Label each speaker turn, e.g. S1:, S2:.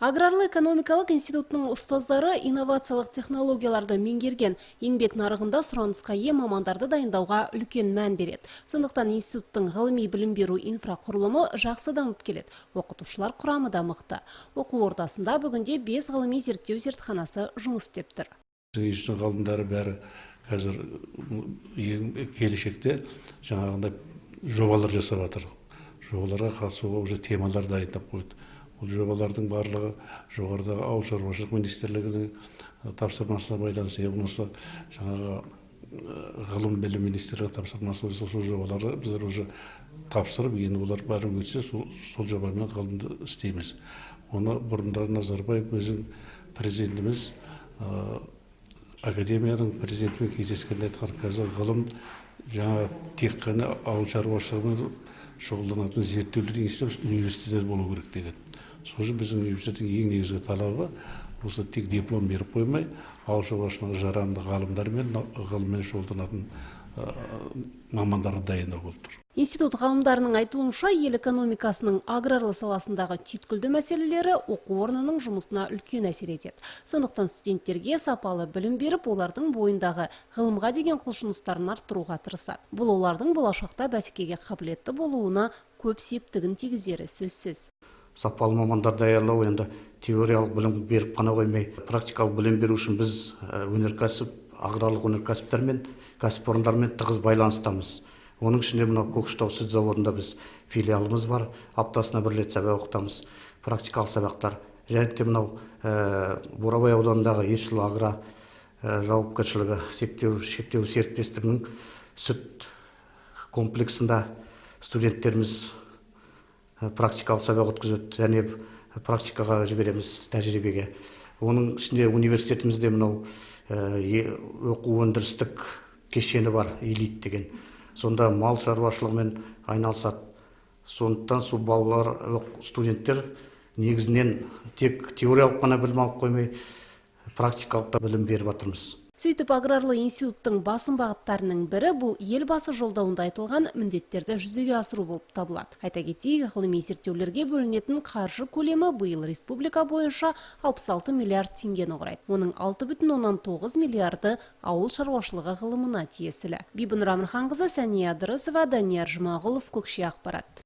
S1: Аграрлы экономикалық институттың ұстаздары инновациялық технологияларды меңгерген, еңбек нарығында сұранысқа ие мамандарды дайындауға үлкен мән береді. Сондықтан институттың ғылыми білім беру инфрақұрылымы жақсы дамып келеді. Оқытушылар құрамы да мықты. Оқу ордасында бүгінде 5 ғылыми зерттеу зертханасы жұмыс істеп тұр.
S2: Институттың ғалымдары бәрі қазір келешекте жаңағындай жобалар жасап жатыр. Жобаларға қатысуға уже темалар дайындап қойды. Бұл жобалардың барлығы жоғарыдағы ауыл шаруашылық министрлігінің тапсырмасына байланысты, я болмаса жаңағы ғылым білім министрлігі тапсырмасы бойынша сол жобаларды біздер уже тапсырып, енді олар бәрі өтсе, сол жобамен ғылымды істейміз. Оны бұрындары Назарбаев өзінің президентіміз академияның президентімен кездескенде айтқан, қазір ғылым жаңа тек қана ауыл шаруашылығымен шұғылданатын зерттеулер институт университеттер болу керек деген. Сол үшін біздің университеттің ең негізгі талабы осы тек диплом беріп қоймай, ауыл шаруашылығына жарамды ғалымдар мен ғылыммен шұғылданатын мамандарды дайындау болып тұр.
S1: Институт ғалымдарының айтуынша, ел экономикасының аграрлы саласындағы түйткілді мәселелері оқу орнының жұмысына үлкен әсер етеді. Сондықтан студенттерге сапалы білім беріп, олардың бойындағы ғылымға деген құлшыныстарын арттыруға тырысады. Бұл олардың болашақта бәсекеге қабілетті болуына көп септігін тигізері сөзсіз.
S3: Сапалы мамандар даярлау енді теориялық білім беріп қана қоймай, практикалық білім беру үшін біз өнеркәсіп, аграрлық өнеркәсіптермен, кәсіпорындармен тығыз байланыстамыз. Оның ішінде мынау Көкшетау сүт заводында біз филиалымыз бар, аптасына бір рет сабақ оқытамыз, практикалық сабақтар. Және де мынау Бурабай ауданындағы Есіл агро жауапкершілігі шектеулі серіктестігінің сүт комплексында студенттеріміз практикалық сабақ өткізеді және практикаға жібереміз, тәжірибеге. Оның ішінде университетімізде мынау оқу өндірістік кешені бар, элит деген. Сонда мал шаруашылығымен айналысады. Сондықтан сол балалар, студенттер негізінен тек теориялық қана білім алып қоймай, практикалық та білім беріп жатырмыз.
S1: Сөйтіп, аграрлы институттың басым бағыттарының бірі бұл елбасы жолдауында айтылған міндеттерді жүзеге асыру болып табылады. Айта кетейік, ғылыми зерттеулерге бөлінетін қаржы көлемі биыл республика бойынша 66 миллиард теңгені құрайды. Оның 6,9 миллиарды ауыл шаруашылығы ғылымына тиесілі. Бибінұр Әмірханқызы, Сәния Ыдырысова, Данияр Жұмағұлов, Көкше ақпарат.